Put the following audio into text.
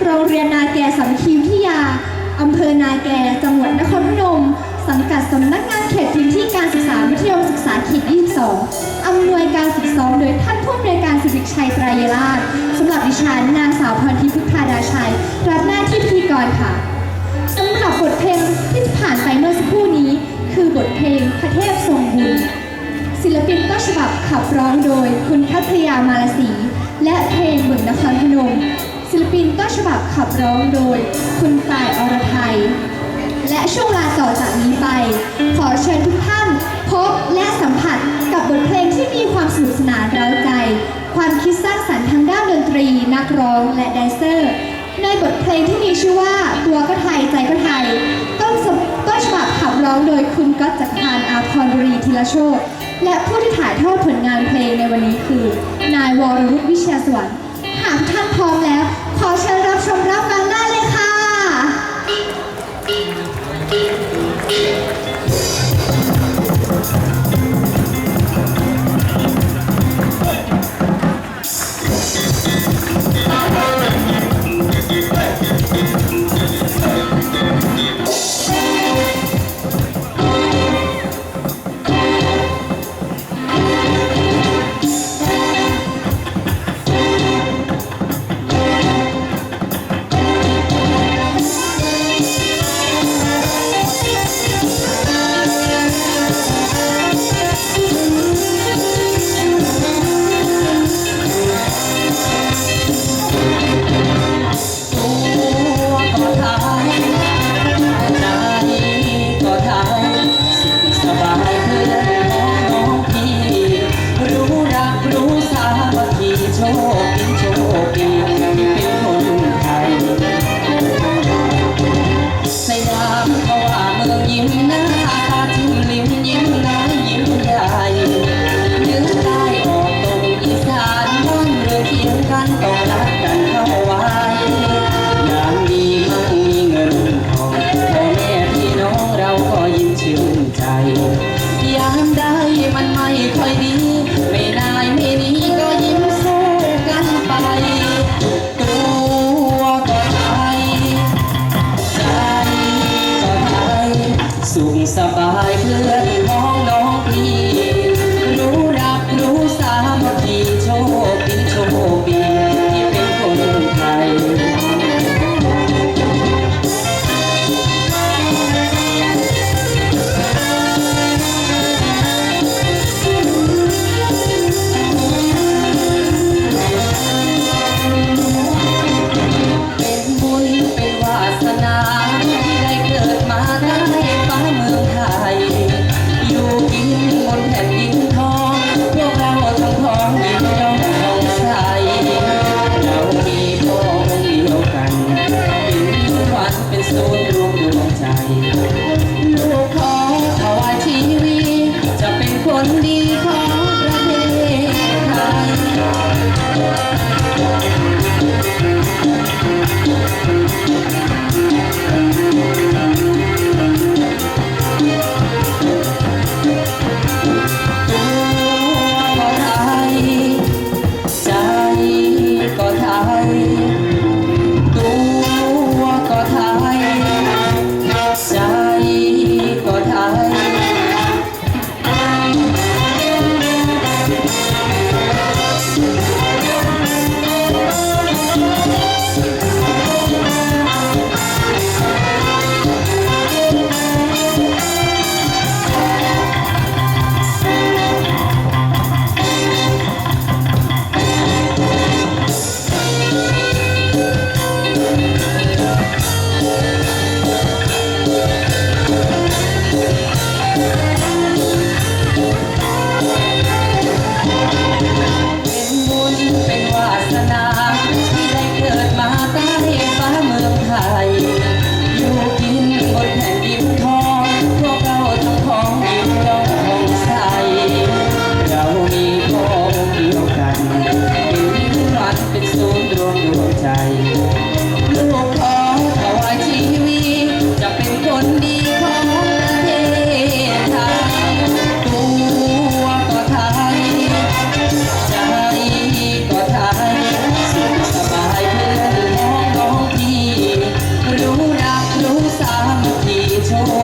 ໂຮງຮຽນນາແກສາມັກຄີວິທະຍາ ອຳເພີນາແກ ຈັງຫວັດນະຄອນພະນົມ, ສັງກັດສຳນັກງານເຂດພື້ນທີ່ການສຶກສາມັດທະຍົມສຶກສາເຂດຊາວສອງ ອຳນວຍການຝຶກຊ້ອມໂດຍທ່ານຜູ້ອຳນວຍການ ສິລິໄຊ ໄຕຣຍະລາດ. ສຳລັບດິສັນ ນາງສາວ ພອນທິບ ພຸດທາດາໄຊ ຮັບໜ້າທີ່ພິທີກອນຄ່ະ. ສຳລັບບົດເພງທີ່ຜ່ານໄປເມື່ອສັກຄູ່ນີ້ ຄືບົດເພງພະເທບຊົງບຸນ. ສິລະປິນຕົ້ນສະບັບຂັບຮ້ອງໂດຍ ຄຸນ ທັດທະຍາ ມາລະສີ ແລະ ເພງເມືອງນະຄອນພະນົມ. ສິລະປິນຕົ້ນສະບັບຂັບຮ້ອງໂດຍ ຄຸນ ຕາຍ ອະລະໄທ. ແລະ ຊ່ວງເວລາຕໍ່ຈາກນີ້ໄປ ຂໍເຊີນທຸກທ່ານພົບ ແລະ ສຳຜັດກັບບົດເພງທີ່ມີຄວາມສະໜຸກສະໜານເຮ້າໃຈ, ຄວາມຄິດສ້າງສັນທາງດ້ານດົນຕີ, ນັກຮ້ອງ ແລະ ແດນເຊີ. ໃນບົດເພງທີ່ມີຊື່ວ່າ ຕົວກໍໄທ ໃຈກໍໄທ ຕົ້ນສະ ຕົ້ນສະບັບຂັບຮ້ອງໂດຍ ຄຸນ ກັອດ ຈັກກະພັນ ອາພອນບຸຣີ ທີລະໂຊດ ແລະ ຜູ້ທີ່ຖ່າຍທອດຜົນງານເພງໃນວັນນີ້ຄື ນາຍ ວໍລະວຸດ ວິຊຍາສະຫວັນ. ຫາກທ່ານພ້ອມແລ້ວ ຂໍເຊີນຮັບຊົມຮັບຟັງໄດ້ເລີຍຄ່ະ.